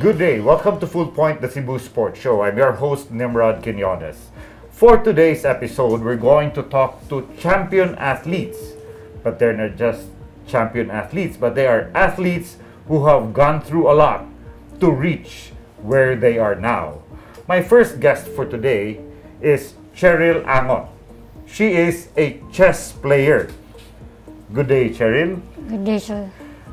Good day. Welcome to Full Point, the Cebu Sports Show. I'm your host, Nimrod Quinones. For today's episode, we're going to talk to champion athletes. But they're not just champion athletes, but they are athletes who have gone through a lot to reach where they are now. My first guest for today is Cheryl Angot. She is a chess player. Good day, Cheryl. Good day, sir.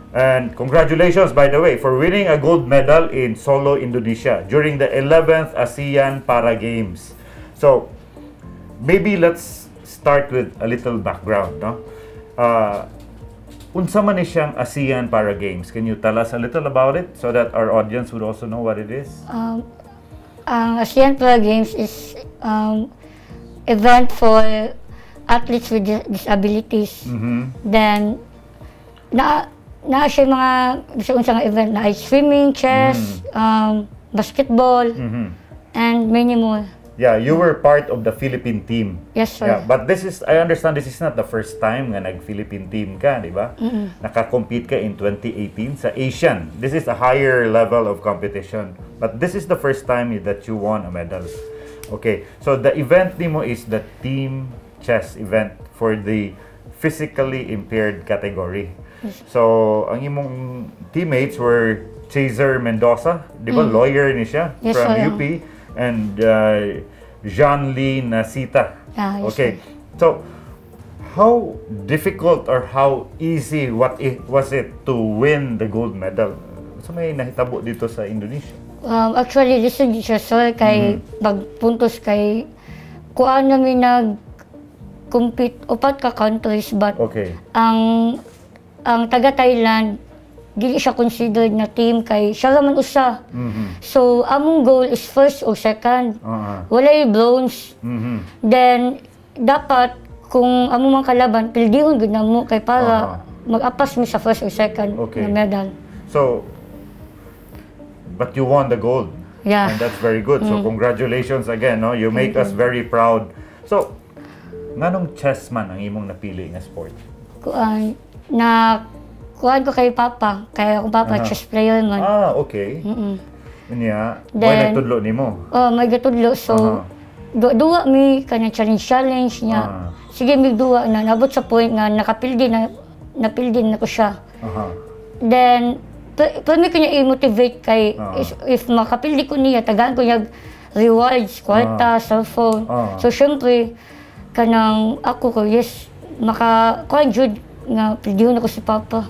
And congratulations, by the way, for winning a gold medal in Solo, Indonesia during the 11th ASEAN Para Games. So, maybe let's start with a little background, no? Unsa man ni siyang ASEAN Para Games? Can you tell us a little about it so that our audience would also know what it is? Ang ASEAN Para Games is event for athletes with disabilities. Then, na siya mga bisa unsa nga event na ay swimming, chess, basketball, and many more. Yeah, you were part of the Philippine team. Yes, sir. Yeah, but this is, I understand this is not the first time nga nag-Philippine team ka, di ba? Naka-compete ka in 2018 sa Asian. This is a higher level of competition. But this is the first time that you won a medal. Okay, so the event nimo is the team chess event for the physically impaired category. So, ang imong teammates were Chaser Mendoza, di ba? Lawyer ni siya Yes, from sir. UP, and Jean Lee Nasita. Ah, yes. Okay. So, how difficult or how easy was it to win the gold medal? So may nahitabo didto sa Indonesia? Actually, listen siya, sir, kay pagpuntos kay kuan namin nag compete upat ka countries, but ang taga Thailand dili siya considered na team kay siya ra man usa. So among goal is first or second. Walay bronze. Then dapat kung among mga kalaban pildihon gud namo kay para mag-apas mi sa first or second na medal. So, but you won the gold. Yeah. And that's very good. So, congratulations again, no? You make us very proud. So, nganong chess man ang imong napili nga sport? Kuan na kuan ko kay Papa, kay akong papa chess player man. Ah, okay. Unya, may nagtudlo nimo? Oh, may gatudlo, so duwa mi kanang challenge challenge niya. Sige mi duwa na nabot sa point nga nakapildi na, napildi na ko siya. Then pero ko niya i-motivate kay if makapildi ko niya, tagaan ko niya rewards, kwarta, cellphone. So syempre kanang ako ko, yes, maka kuan jud nga pildihon ako si Papa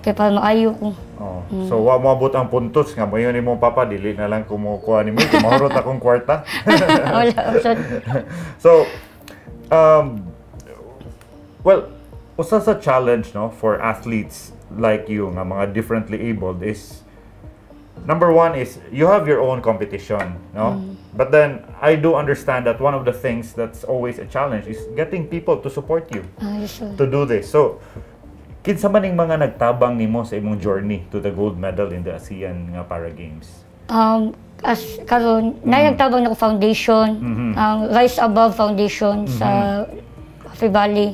kay para maayo ko. Oh. So wa moabot ang puntos nga moingon nimo, "Papa, dili na lang kumukuha nimo, mahurot akong kwarta"? Wala so. So, well, usa sa challenge, no, for athletes like you nga mga differently abled is number one is you have your own competition, no? But then I do understand that one of the things that's always a challenge is getting people to support you Ah, yes, sir. To do this. So, kinsa man ning mga nagtabang nimo sa imong journey to the gold medal in the ASEAN nga Para Games? As karon mm. Nagtabang nako foundation, ang Rise Above Foundation sa Coffee Valley.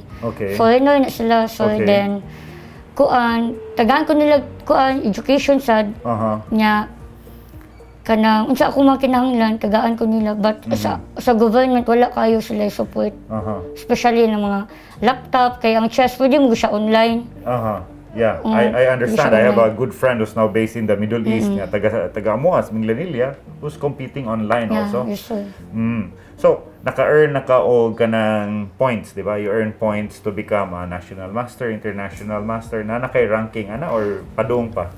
Foreigner na sila, so then kuan tagaan ko nila kuan education sad nya kanang unsa ako mga kinahanglan, tagaan ko nila, but sa government wala kayo sila support, especially ng mga laptop kay ang chess pwede mo siya online. Yeah, I understand. Siya I have a online. Good friend who's now based in the Middle East, nga taga taga Amuas, Minglanilla, who's competing online also. Yes, sir. So, naka-earn na ka og kanang points, di ba? You earn points to become a national master, international master. Na kay ranking ana or padung pa?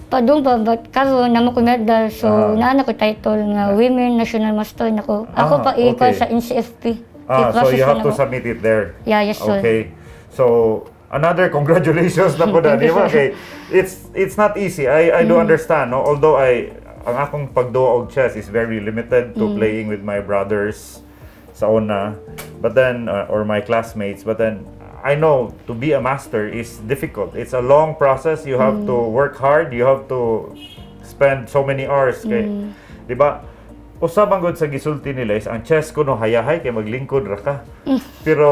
Padung pa, but karon naa ko medal, so naa na ko title nga Women National Master nako. Ako pa i sa NCFP. Ah, so I-process you have na to nako. Submit it there. Yeah, yes, sir. Okay. So, another congratulations na po na, Thank di you, ba? sir. Okay. It's not easy. I do understand, no? Although ang akong pagduwa og chess is very limited to playing with my brothers sa una, but then or my classmates, but then I know to be a master is difficult. It's a long process. You have to work hard. You have to spend so many hours kay, di ba? Usa man gud sa gisulti nila is ang chess kuno hayahay kay maglingkod ra ka. Pero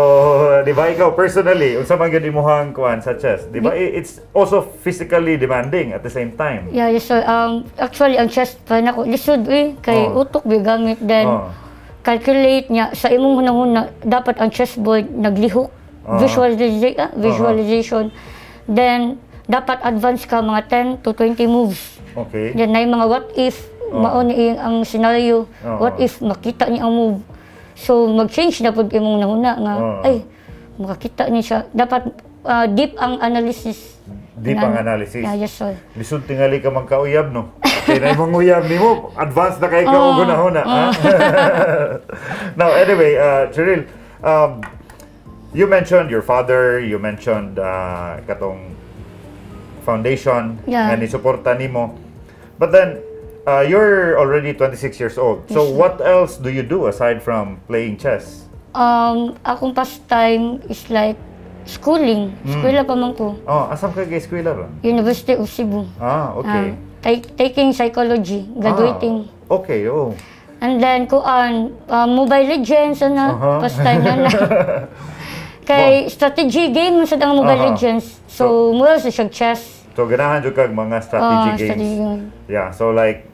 di ba, ikaw personally, unsa man gyud imuhang kuan sa chess? Di ba it's also physically demanding at the same time? Yeah, yes sir. Actually, ang chess pa nako lisod eh kay utok bi gamit, then calculate niya sa imong hunahuna, dapat ang chessboard naglihok. Visualization. Then dapat advance ka mga 10 to 20 moves. Then na mga what if, mao ni ang scenario, what if makita niya ang move. So mag-change na pud imong hunahuna nga ay, makakita niya siya. Dapat deep ang analysis. Deep ang analysis. Yeah, yes sir. Lisod tingali ka magkauyab, no? Kay na imong uyab nimo, advance na kay ka og hunahuna, ha? Now, anyway, Cheryl, you mentioned your father, you mentioned katong foundation nga nisuporta nimo. But then, you're already 26 years old. So, Yes, sir. What else do you do aside from playing chess? Akong pastime is like schooling. Eskwela pa man ko. Oh, asam ka kay eskwela ron? University of Cebu. Taking psychology, graduating. Ah, okay, oh. And then kuan, Mobile Legends ana, pastime na na. Kay strategy game man sad ang Mobile Legends. So, mura sa siyang chess. So, ganahan jud kag mga strategy games. Strategy game. Yeah, so like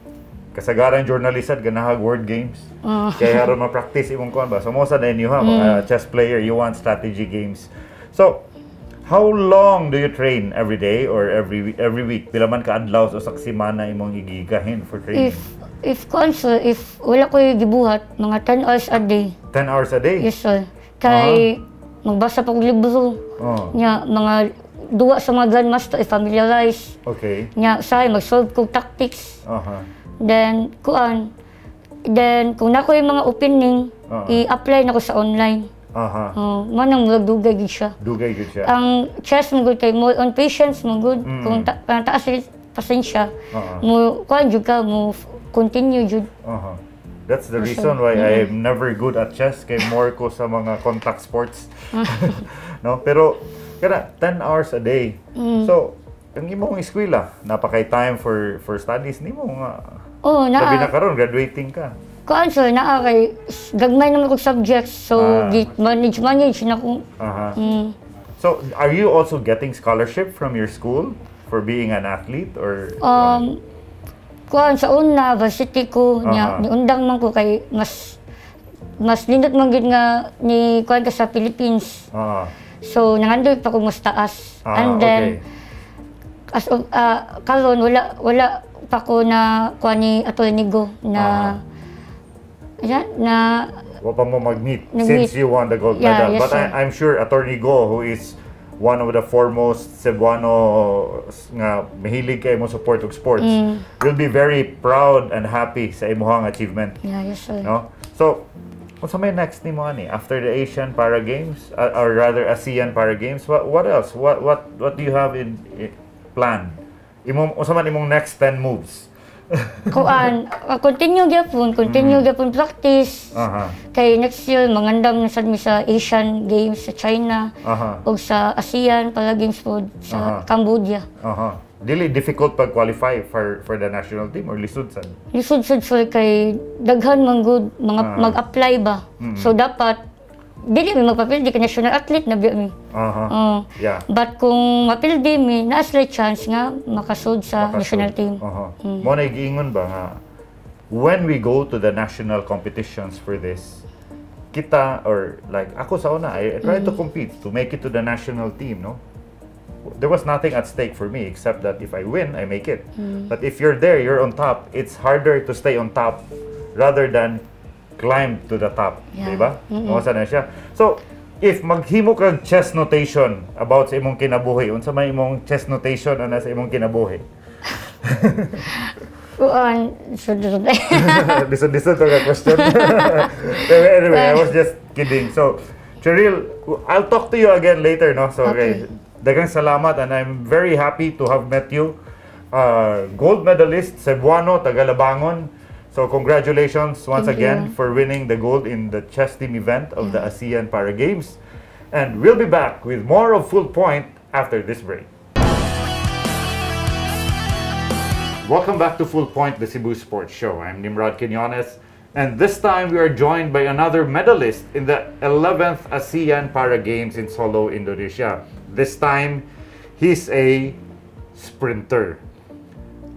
kasagaran journalist sad ganahag word games. Kaya aron ma-practice imong kuan ba. So mo sa inyo ha, mga chess player, you want strategy games. So, how long do you train every day or every week? Pila man ka adlaw sa usa ka semana imong gigigahin for training? If kuan sir, if wala ko gibuhat, mga 10 hours a day. 10 hours a day? Yes sir. Kay magbasa pa kog libro. Nya mga duwa sa mga grandmaster i-familiarize. Nya usahay mag-solve kog tactics. Then kuan, then kung nako yung mga opening, i-apply nako sa online. Oh, mo nang murag dugay gid siya. Dugay gud siya. Ang chess mo gud kay more on patience mo gud. Kung taas sa pasensya, mo kuan jud ka mo continue jud. That's the reason why I'm never good at chess, kay more ko sa mga contact sports, no? Pero kana 10 hours a day. So, ang imong eskwela, napakay time for studies nimo nga. Oh, Labi na naa karon graduating ka. Kuan sir, naa kay gagmay naman kog subjects, so gi manage manage na ko. So, are you also getting scholarship from your school for being an athlete or Kuan, sa una varsity ko nya niundang man ko kay mas nindot man gyud nga ni kuan ka sa Philippines. So nangandoy pa ko mas taas. And then as of karon wala pa ko na kuan ni Atty. Go na yan, na Wa pa mo mag-meet Nag-meet. Since you won the gold Yeah, medal. yes, But sir. I'm sure Attorney Go, who is one of the foremost Cebuano nga mahilig kay mo support og sports, will be very proud and happy sa imuhang achievement. Yeah, yes sir. No? So, unsa may next nimo ani after the Asian Para Games, or rather ASEAN Para Games? What else? What do you have in plan? Imong unsa man imong next 10 moves? Kuan, continue gyapon practice. Kay next year mangandam na sad mi sa Asian Games sa China ug sa ASEAN Para Games pod sa Cambodia. Dili difficult pag qualify for the national team or lisod sad? Lisod sad sir kay daghan man gud mga mag-apply ba. So dapat dili mi magpapildi kay national athlete na biya mi. Oh. But kung mapildi mi, naa sila chance nga makasud sa Makasud. National team. Mo na giingon ba nga when we go to the national competitions for this, kita or like ako sa una, I tried to compete to make it to the national team, no? There was nothing at stake for me except that if I win, I make it. But if you're there, you're on top, it's harder to stay on top rather than climb to the top, di ba? Mao sa na siya. So, if maghimo kag chess notation about sa imong kinabuhi, unsa may imong chess notation ana sa imong kinabuhi? Kuan, sud-sud. Lisod-lisod to ka question. Anyway, I was just kidding. So, Cheryl, I'll talk to you again later, no? So, okay. Daghang salamat and I'm very happy to have met you. Gold medalist, Cebuano, taga Labangon. So, congratulations once Thank again you. For winning the gold in the chess team event of the ASEAN Para Games. And we'll be back with more of Full Point after this break. Welcome back to Full Point, the Cebu Sports Show. I'm Nimrod Quinones, And this time we are joined by another medalist in the 11th ASEAN Para Games in Solo, Indonesia. This time, he's a sprinter.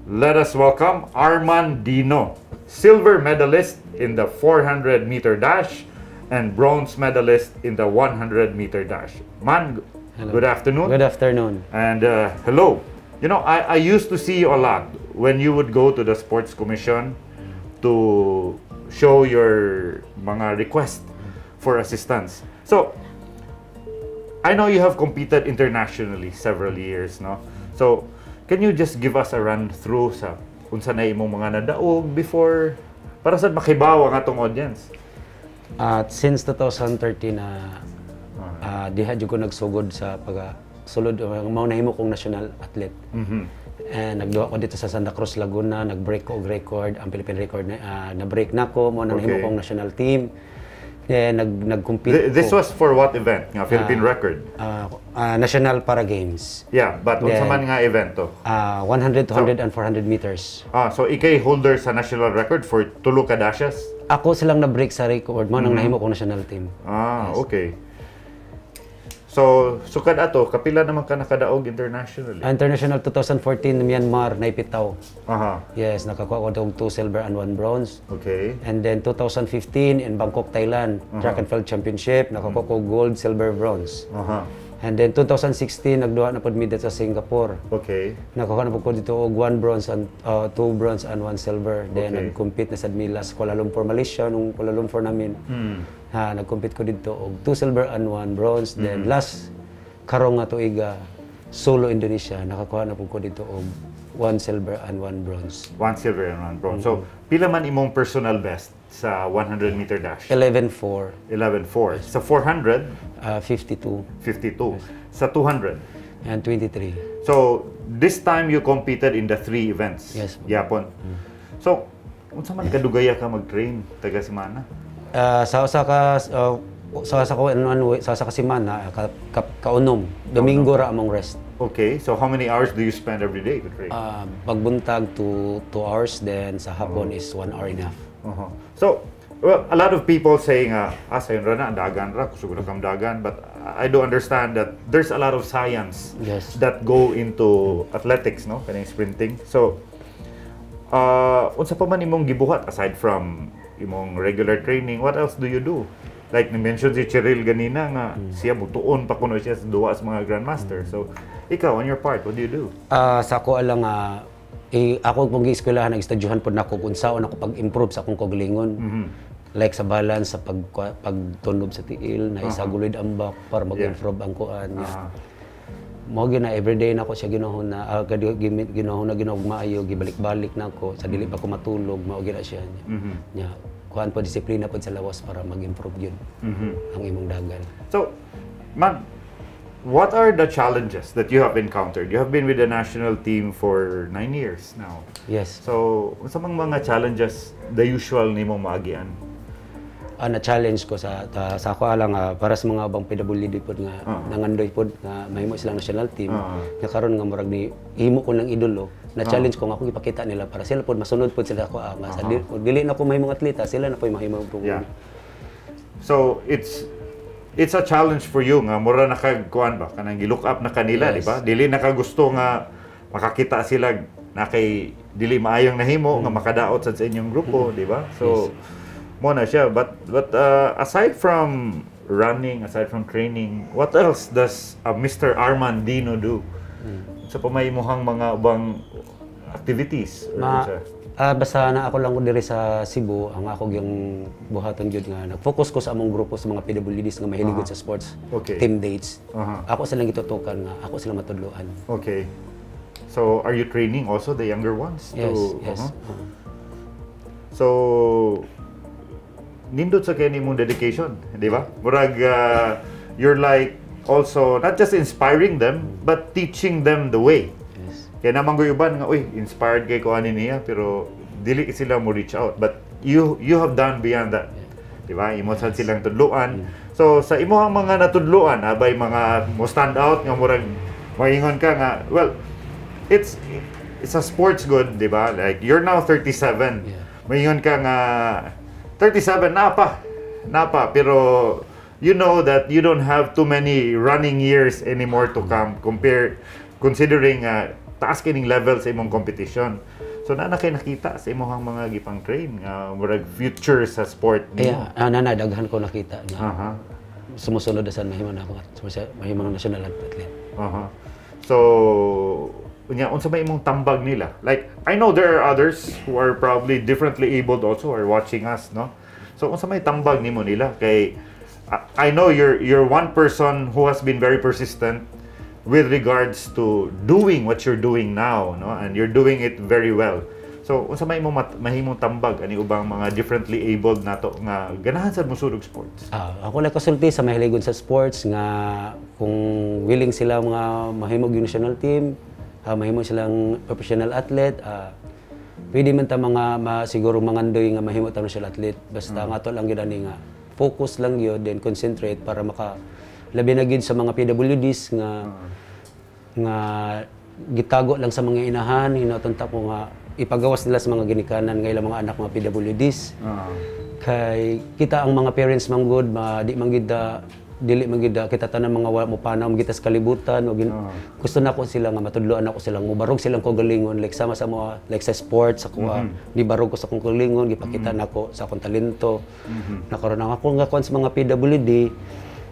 Let us welcome Arman Dino, silver medalist in the 400-meter dash and bronze medalist in the 100-meter dash. Man, Hello. Good afternoon. Good afternoon. And hello. I used to see you a lot when you would go to the Sports Commission to show your mga request for assistance. So, I know you have competed internationally several years, no? So, can you just give us a run through sa unsa na imong mga nadaog before para sa makibaw ang atong audience? At since 2013 na diha jud ko nagsugod sa pag sulod mao nahimo kong national athlete. And nagduwa ko dito sa Santa Cruz, Laguna, nag-break ko og record, ang Philippine record na na-break nako, mao na nahimo kong national team. Then nag-compete This ko. Was for what event? Nga Philippine record? National Para Games. Yeah, but unsa man nga event to? 100, 200 and 400 meters. Ah, so ikay holder sa national record for tulo ka dashes? Ako silang na-break sa record, mao nang nahimo kong national team. Ah, okay. So, sukad ato, kapila naman ka nakadaog internationally? International 2014, Myanmar, Naypyidaw. Yes, nakakuha ko og 2 silver and 1 bronze. And then 2015 in Bangkok, Thailand, Track and Field Championship, nakakuha ko gold, silver, bronze. And then 2016 nagduha na pod mi dito sa Singapore. Nakakuha na pod ko dito og 1 bronze and 2 bronze and 1 silver. Then nag-compete na sad mi last Kuala Lumpur, Malaysia, nung Kuala Lumpur namin. Ha, nag-compete ko dito og 2 silver and 1 bronze. Then last karong nga tuiga, Solo, Indonesia, nakakuha na pod ko dito og 1 silver and 1 bronze. One silver and one bronze. So, pila man imong personal best sa 100 meter dash? 11-4. 11.4. Sa 400, 52. 52. Sa 200? And 23. So, this time you competed in the three events. Yes. Yapon. So, unsa man kadugaya ka mag-train taga semana? Sa ko ano, ano sa usa ka semana ka, kaunom. Domingo ra among rest. Okay, so how many hours do you spend every day to train? Pagbuntag to 2 hours, then sa hapon is 1 hour and a half. So, well, a lot of people saying, "Ah, sayon ra na, dagan ra, kusog ra kam dagan." But I do understand that there's a lot of science that go into athletics, no? Kaning sprinting. So, unsa pa man imong gibuhat aside from imong regular training, what else do you do? Like ni-mention si Cheryl ganina nga siya mutuon pa kuno siya sa duwa sa mga grandmaster. So, ikaw on your part, what do you do? Sa ako lang eh, ako kung gi-eskwelahan, nag-estudyuhan pod nako kung unsaon ako pag-improve sa akong kaugalingon. Like sa balance, sa pagtunob sa tiil, na isagulid ang back para mag-improve ang kuan niya. Mao gyud na everyday na ako siya ginuhon na ginuhon na ginuhon maayo, gibalik-balik na ako sa dili pa ko matulog, mao gyud na siya niya. Nya kuan po, disiplina pod sa lawas para mag-improve gyud ang imong dagan. So, man, what are the challenges that you have encountered? You have been with the national team for 9 years now. Yes. So, unsa mang mga challenges the usual nimo maagian? Na challenge ko sa ako lang para sa mga ubang PWD pod nga nangandoy pod nga mahimo silang national team nga karon nga murag ni himo ko ng idolo, na challenge ko nga akong ipakita nila para sila pod masunod pod sila ako nga sa dili na ko mahimong atleta, sila na po mahimo po. So, it's a challenge for you nga mura na kag kuan ba, kanang gi-look up na kanila, di ba? Dili na ka gusto nga makakita sila na kay dili maayong nahimo nga makadaot sad sa inyong grupo, di ba? So, mo na siya. But aside from running, aside from training, what else does Mr. Arman Dino do? Sa pa may imuhang mga ubang activities or Ma, unsa? Basta na ako lang ko diri sa Cebu, ang ako yung buhaton gyud nga nag-focus ko sa among grupo sa mga PWDs nga mahilig gud sa sports, team dates. Ako silang gitutukan nga ako silang matudloan. Okay. So, are you training also the younger ones? Yes, to, yes. So, nindot sa kini mong dedication, di ba? Murag, you're like also not just inspiring them, but teaching them the way. Kaya naman ko uban nga, "Uy, inspired kay ko ani niya," pero dili sila mo reach out. But you have done beyond that. Di ba? Imo sad silang tudluan. So, sa imuhang mga natudluan, abay mga mo stand out nga murag maingon ka nga, well, it's a sports good, di ba? Like, you're now 37. Maingon ka nga, 37 na pa. Na pa, pero you know that you don't have too many running years anymore to come compare considering taas kining level sa imong competition. So na na kay nakita sa imong mga gipang train nga murag future sa sport nimo? Kaya, ah, na daghan ko nakita nga sumusunod na sa mahimo na ako mahimo national athlete. So, unya, unsa may imong tambag nila? Like, I know there are others who are probably differently abled also are watching us, no? So, unsa may tambag nimo nila kay I know you're one person who has been very persistent with regards to doing what you're doing now, no? And you're doing it very well. So, unsa may imong mahimong tambag ani ubang mga differently abled nato nga ganahan sad mosulod sports? Ah, ako lang kasulti sa mahiligon sa sports nga kung willing sila mga mahimog yung national team, mahimo silang professional athlete, pwede man ta mga siguro mangandoy nga mahimo ta national athlete. Basta nga ato lang gyud ani nga focus lang gyud, then concentrate para maka labi na gyud sa mga PWDs nga nga gitago lang sa mga inahan. Hinaton ta ko nga ipagawas nila sa mga ginikanan nga ilang mga anak mga PWDs kay kita ang mga parents man gud ma di man gid dili man gid kita tanan mga wa mo panaw kita sa kalibutan o gusto nako sila nga matudloan ako silang mubarog silang kaugalingon, like sama sa mga like sa sports sa kuha ni barog ko sa akong kaugalingon, gipakita nako sa akong talento. Nakaron ang ako nga kuan sa mga PWD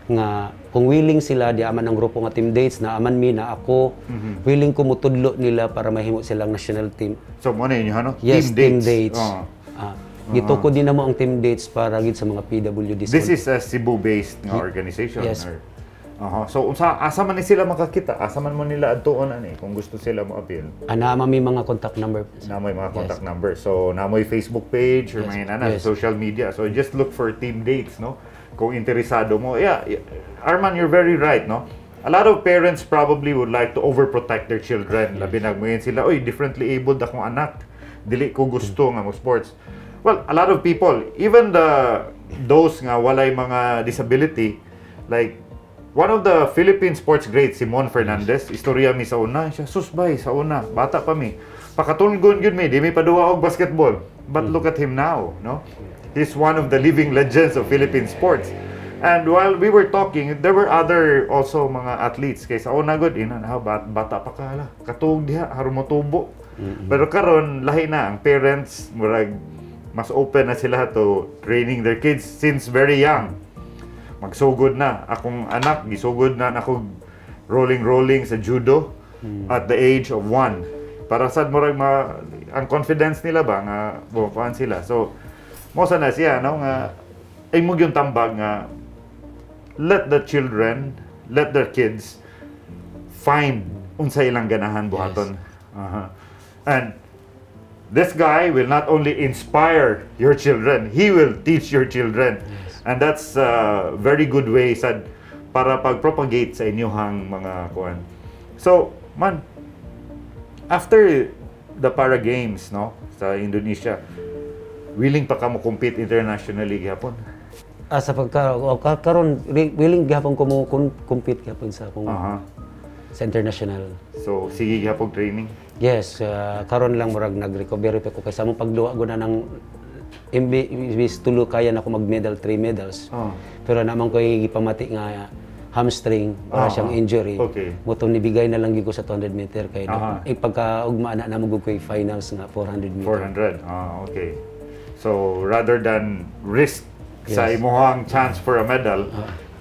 nga kung willing sila, di aman ang grupo nga Team Dates na aman mi na ako willing ko mutudlo nila para mahimo silang national team. So, mo na inyo, ano? Yes, Team Dates. Oh. Ah, gitukod din na mo ang Team Dates para gid sa mga PWDs. This is a Cebu-based nga organization? Yes. Or. So unsa, asa man ni sila makakita? Asa man mo nila adtuon ani kung gusto sila mo appeal? Ana may mga contact number. Na may mga contact number. So na may Facebook page or mga inana social media. So just look for Team Dates, no? Kung interesado mo. Yeah, Arman, you're very right, no? A lot of parents probably would like to overprotect their children. Labi na mo sila, "Oy, differently abled akong anak. Dili ko gusto nga mo sports." Well, a lot of people, even the those nga walay mga disability, like one of the Philippine sports greats, Simon Fernandez, istorya mi sa una, siya, susbay, sa una, bata pa mi. Pakatulgon gyud mi, di mi paduwa og basketball. But look at him now, no? He's one of the living legends of Philippine sports. And while we were talking, there were other also mga athletes. Kay sa una gud, ina na, bata pa ka hala. Katug diha, haron mo tubo. Pero karon lahi na ang parents, murag mas open na sila to training their kids since very young. Magsugod na akong anak, gisugod na nako rolling rolling sa judo at the age of 1. Para sad murag ang confidence nila ba nga bukuan sila. So mo sa na siya, no, nga ay mo yung tambag nga let the children, let their kids find unsa ilang ganahan buhaton. And this guy will not only inspire your children, he will teach your children. And that's a very good way sad para pag-propagate sa inyong mga kuan. So, man, after the Para Games, no, sa Indonesia, willing pa ka mo compete internationally gihapon? Ah, sa pagka o, karon willing gihapon ko mo compete gihapon sa akong sa international. So, sige gihapon training. Yes, karon lang murag nag-recovery pa ko kay sa among pagduwa ko na ng MB imbis tulo kaya na ako mag-medal, three medals. Pero naman ko gipamati nga hamstring para siyang injury. Mao tong nibigay na lang gyud ko sa 200 meter kay eh, pagka ugma na namo ko finals nga 400 meter. 400. Ah, okay. So, rather than risk sa imuhang chance for a medal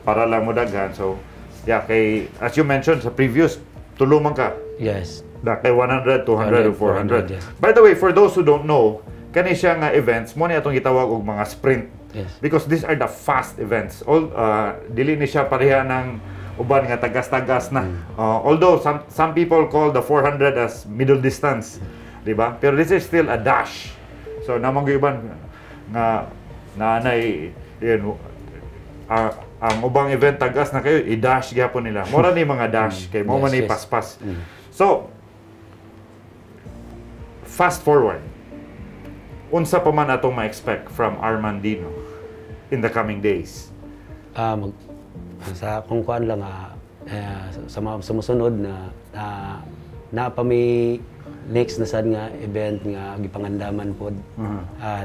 para lang mo daghan. So, yeah, kay as you mentioned sa previous, tulo man ka. Yes. Da kay 100, 200, o 400. 400, yes. By the way, for those who don't know, kani siya nga events mo ni atong gitawag og mga sprint. Because these are the fast events. All dili ni siya pareha ng uban nga tagas-tagas na. Although some people call the 400 as middle distance, di ba? Pero this is still a dash. So namang uban nga naanay yun, ang ubang event tagas na kayo, i-dash gyapon nila. Mora ni mga dash kay mo man ni paspas. So fast forward. Unsa pa man atong ma-expect from Armandino in the coming days? Ah, sa akong kuan lang, sa mga sumusunod na na pa may Next na sad nga event nga gipangandaman pod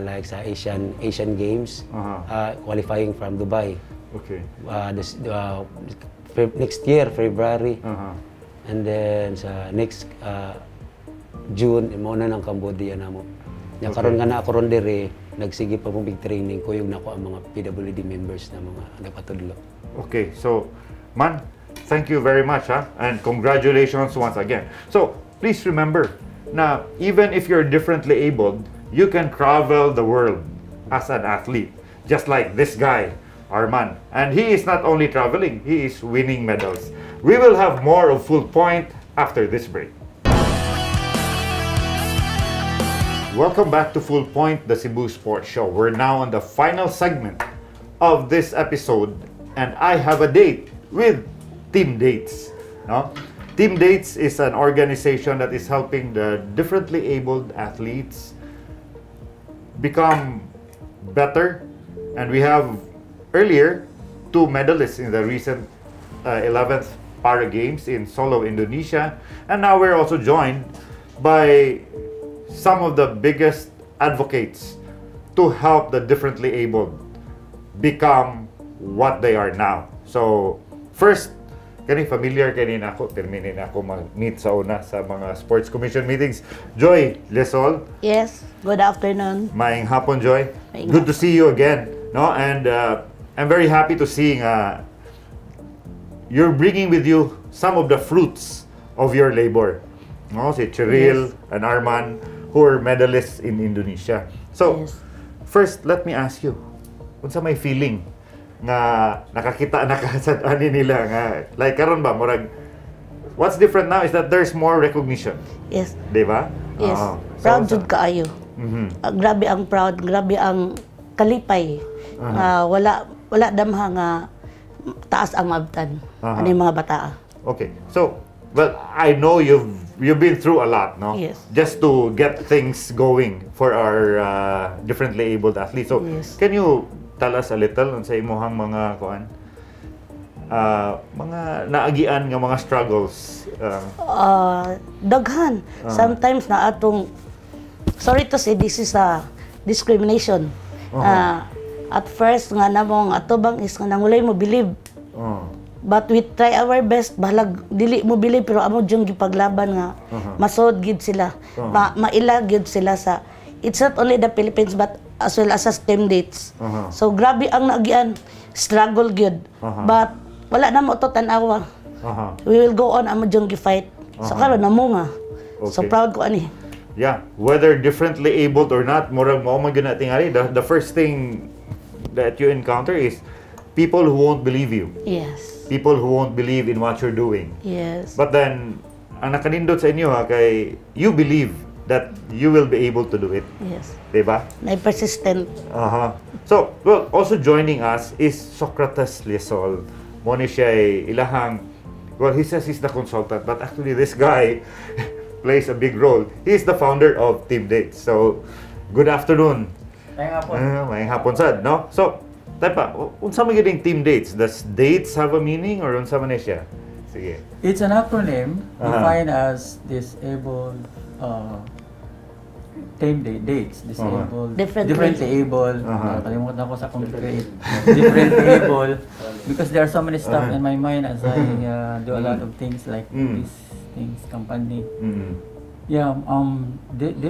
like sa Asian Games, qualifying from Dubai. This, next year February. And then sa next June mao na ng Cambodia namo. Nya karon nga na ako ron diri, nagsige pa mo big training, kuyog nako ang mga PWD members na mga nagpatudlo. Okay, so man, thank you very much, huh? And congratulations once again. So, please remember na even if you're differently abled, you can travel the world as an athlete, just like this guy, Arman. And he is not only traveling, he is winning medals. We will have more of Full Point after this break. Welcome back to Full Point, the Cebu Sports Show. We're now on the final segment of this episode, and I have a date with Team Dates. No? Team Dates is an organization that is helping the differently abled athletes become better. And we have earlier two medalists in the recent 11th Para Games in Solo, Indonesia. And now we're also joined by some of the biggest advocates to help the differently abled become what they are now. So, first, kani familiar kani nako, pirmi ni nako mag-meet sa una sa mga sports commission meetings. Joy Lesol. Yes, good afternoon. Maayong hapon, Joy. Maayong Good to see you again, no? And I'm very happy to see you're bringing with you some of the fruits of your labor. No, si Cheryl and Arman, who are medalists in Indonesia. So, first, let me ask you, unsa may feeling nga nakakita na ka sa ani nila nga like karon ba murag what's different now is that there's more recognition, di ba? Yes. Oo. Proud jud kaayo. Ah, grabe ang proud, grabe ang kalipay. Nga wala wala damha nga taas ang maabtan ani mga bata. Okay. So, well, I know you've been through a lot, no? Yes. Just to get things going for our differently abled athletes. So, can you tell us a little sa imuhang mga kuan? Mga naagian nga mga struggles. Daghan. Sometimes na atong, sorry to say, this is a discrimination. At first nga namong atubang is nga nangulay mo believe. But we try our best, bahalag dili mo believe, pero amo jung gipaglaban nga masod gid sila. Maila gid sila sa, it's not only the Philippines but as well as sa Team Dates. So grabe ang naagian, struggle gyud. But wala na mo to tan-awa. We will go on, amo jung gi-fight. So karon namo nga. So proud ko ani. Yeah, whether differently abled or not, murag mao man gyud na tingali. The first thing that you encounter is people who won't believe you. People who won't believe in what you're doing. But then, ang nakanindot sa inyo ha, kay you believe that you will be able to do it. Diba? Na persistent. So, well, also joining us is Socrates Lesol. Mo ni siya ay ilahang, well, he says he's the consultant, but actually this guy plays a big role. He is the founder of Team Dates. So, good afternoon. Maayong hapon. Maayong hapon sad, no? So, Taypa, unsa man gyud Team Dates? Does dates have a meaning or unsa man ni siya? Sige. It's an acronym defined as disabled team dates. Disabled, Differently. Differently able. Nakalimutan ko sa akong create. Differently able. Because there are so many stuff in my mind as I do a lot of things like these things, company. Yeah,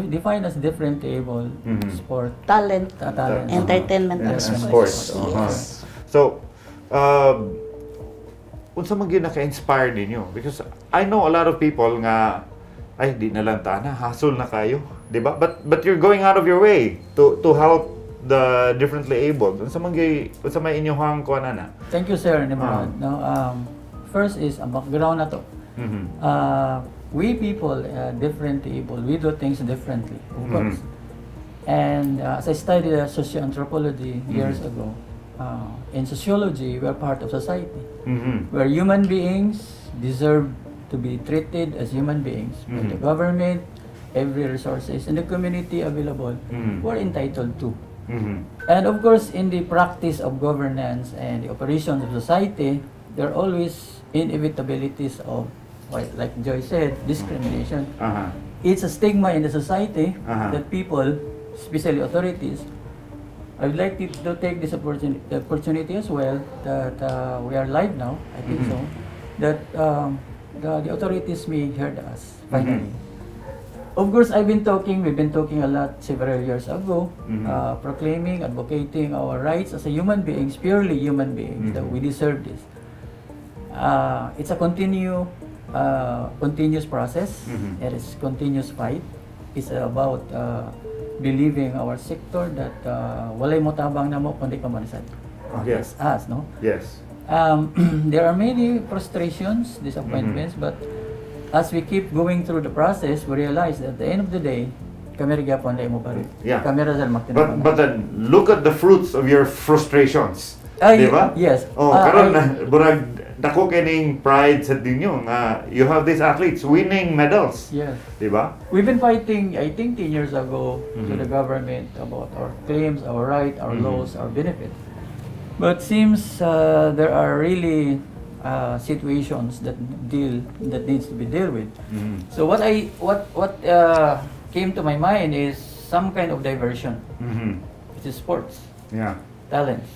defined as differently able, sport, Talent, talent. Entertainment, and sports. sports. Yes. So, unsa man gyud naka-inspire ninyo? Because I know a lot of people nga ay di na lang ta na hassle na kayo, di ba? But you're going out of your way to help the differently abled. Unsa man gyud, unsa may inyong kuan ana? Thank you, Sir Nimrod. No, first is ang background na to. We people, differently able, we do things differently, of course. And as I studied socioanthropology years ago, in sociology, we are part of society, where human beings deserve to be treated as human beings by the government, every resources in the community available, we're entitled to. And of course, in the practice of governance and the operations of society, there are always inevitabilities of, like Joy said, discrimination. It's a stigma in the society that people, especially authorities, I would like to take this opportunity as well that we are live now, I think so, that the authorities may hear us finally. Of course, we've been talking a lot several years ago, proclaiming, advocating our rights as a human beings, purely human beings, that we deserve this. It's a continuous process. It is continuous fight. It's about believing our sector that walay motabang namo kundi kamo sad. Yes. Us, no? Yes. There are many frustrations, disappointments, but as we keep going through the process, we realize that at the end of the day, kami ra gyapon mo balik. Kami ra sa But then look at the fruits of your frustrations. Ay, di ba? Yes. Oh, karon burag dako kining pride sa ninyo nga you have these athletes winning medals. Yes. Di ba? We've been fighting, I think, 10 years ago to the government about our claims, our right, our laws, our benefits. But seems there are really situations that needs to be dealt with. So what came to my mind is some kind of diversion, which is sports, talents.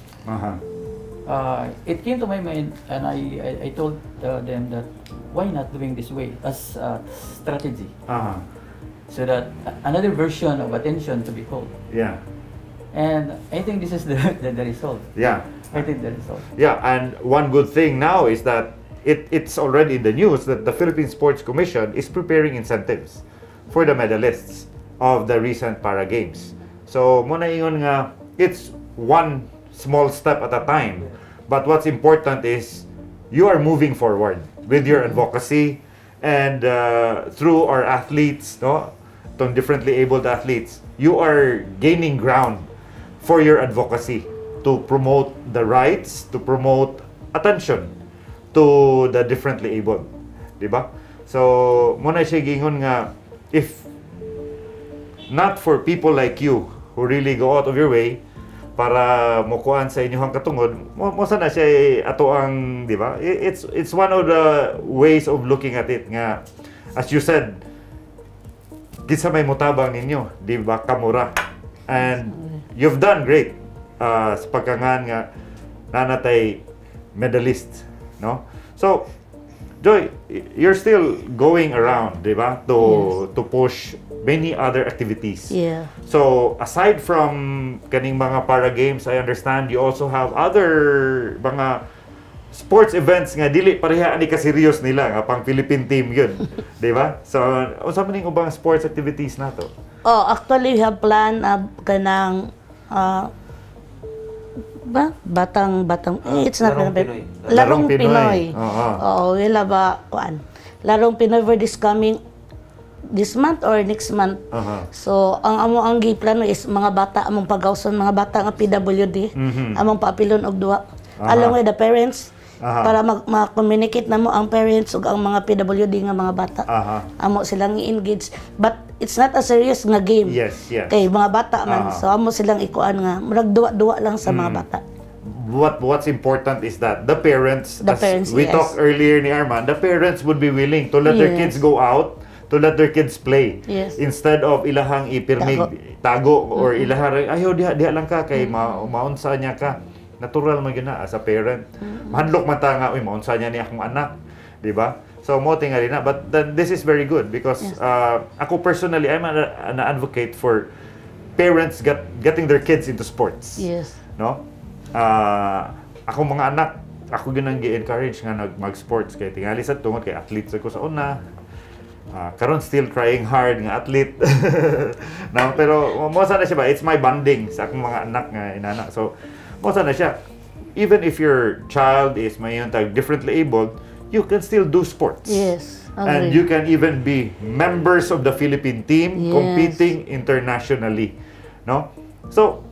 It came to my mind, and I told them that why not doing this way as a strategy, so that another version of attention to be called. And I think this is the result. I think the result. Yeah, and one good thing now is that it's already in the news that the Philippine Sports Commission is preparing incentives for the medalists of the recent Para Games. So, mao na ingon nga, it's one small step at a time. But what's important is you are moving forward with your advocacy and through our athletes, no? Itong differently abled athletes, you are gaining ground for your advocacy to promote the rights, to promote attention to the differently abled. Di ba? So, mao na siya giingon nga, if not for people like you who really go out of your way para mukuan sa inyong katungod, mo sana siya ato ang, di ba? It's one of the ways of looking at it nga, as you said, kinsa may mutabang ninyo, di ba, kamo ra. And you've done great sa pagkangan nga naa na tay medalist, no? So, Joy, you're still going around, di ba? To push many other activities. Yeah. So, aside from kaning mga para games, I understand you also have other mga sports events nga dili pareha ani ka serious nila nga pang Philippine team yun, di ba? So, unsa man ning ubang sports activities nato? Oh, actually we have plan kanang ba batang batang eh, it's not Larong gonna be- Pinoy. Larong Larong Pinoy. Pinoy. Oo. Oo, wala ba kuan. Larong Pinoy for this coming this month or next month. So, ang amo ang giplano is mga bata among pagawson, mga bata nga PWD, among paapilon og duwa. Along with the parents para mag ma-communicate namo ang parents ug ang mga PWD nga mga bata. Amo silang i-engage, but it's not a serious nga game. Yes. Kay mga bata man. So amo silang ikuan nga murag duwa-duwa lang sa mga bata. What's important is that the parents, The as parents, we yes. talked earlier ni Arman, the parents would be willing to let their kids go out, to let their kids play. Instead of ilahang ipirmig, tago, or ilahang, ayaw, diha, diha lang ka, kay maunsa niya ka. Natural man gyud na as a parent. Mahadlok man ta nga, uy, maunsa niya ni akong anak. Di ba? So, mo tingali na. But then, this is very good because ako personally, I'm an advocate for parents getting their kids into sports. No? Ako mga anak, ako ginang gi-encourage nga nag mag-sports kay tingali sa tungod kay athlete sa ko sa una. Karon still trying hard nga athlete. No, pero mo sana siya ba, it's my bonding sa akong mga anak nga inana. So mo sana siya, even if your child is mayon tag differently abled, you can still do sports. Yes. And Agree. you can even be members of the Philippine team competing internationally, no? So,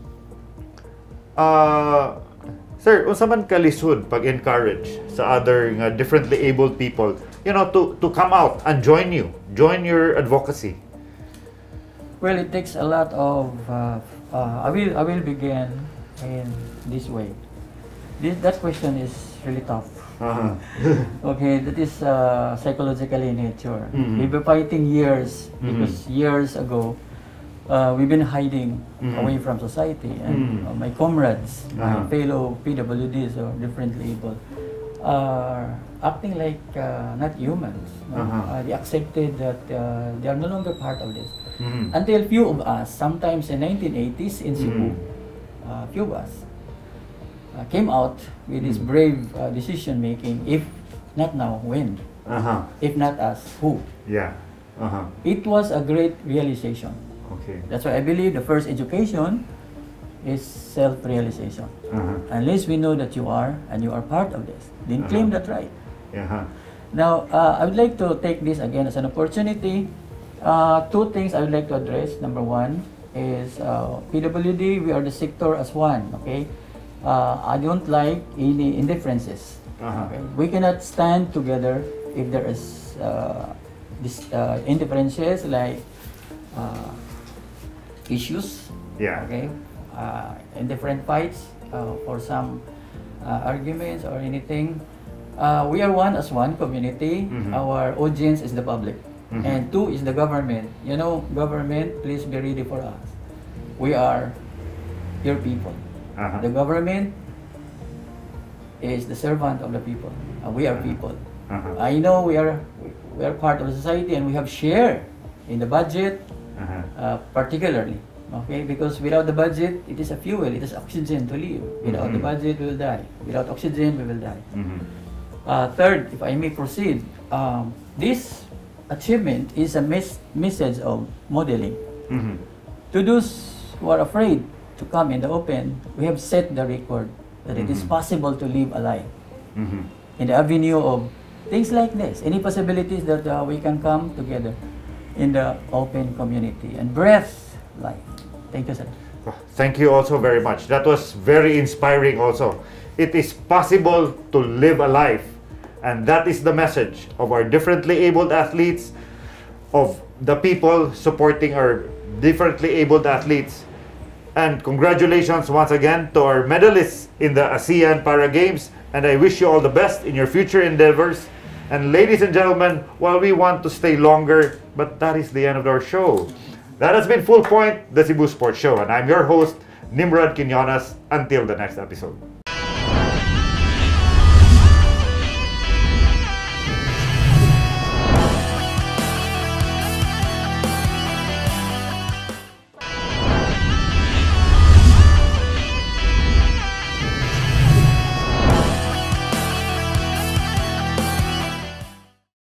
sir, unsa man kalisod pag-encourage sa other nga differently abled people, to come out and join you, join your advocacy? Well, it takes a lot of. I will begin in this way. That question is really tough. Okay, that is psychologically nature. We've been fighting years because years ago, we've been hiding away from society, and my comrades, my fellow PWDs or differently able, are acting like not humans. No? They accepted that they are no longer part of this. Until few of us, sometimes in 1980s in Cebu, few of us came out with this brave decision making. If not now, when? If not us, who? It was a great realization. That's why I believe the first education is self-realization. Unless we know that you are and you are part of this, then claim that right. Now, I would like to take this again as an opportunity. Two things I would like to address. Number one is PWD, we are the sector as one, okay? I don't like any indifferences. Okay? We cannot stand together if there is this indifferences like issues. Okay. In different fights for some arguments or anything. We are one as one community. Our audience is the public. And two is the government. Government, please be ready for us. We are your people. The government is the servant of the people. We are people. I know we are part of the society and we have share in the budget, particularly. Okay, because without the budget, it is a fuel, it is oxygen to live. Without the budget, we will die. Without oxygen, we will die. Third, if I may proceed, this achievement is a message of modeling. To those who are afraid to come in the open, we have set the record that it is possible to live a life in the avenue of things like this. Any possibilities that we can come together in the open community and breathe life. Thank you, sir. Thank you also very much. That was very inspiring also. It is possible to live a life. And that is the message of our differently abled athletes, of the people supporting our differently abled athletes. And congratulations once again to our medalists in the ASEAN Para Games. And I wish you all the best in your future endeavors. And ladies and gentlemen, while we want to stay longer, but that is the end of our show. That has been Full Point, the Cebu Sports Show. And I'm your host, Nimrod Quinones. Until the next episode.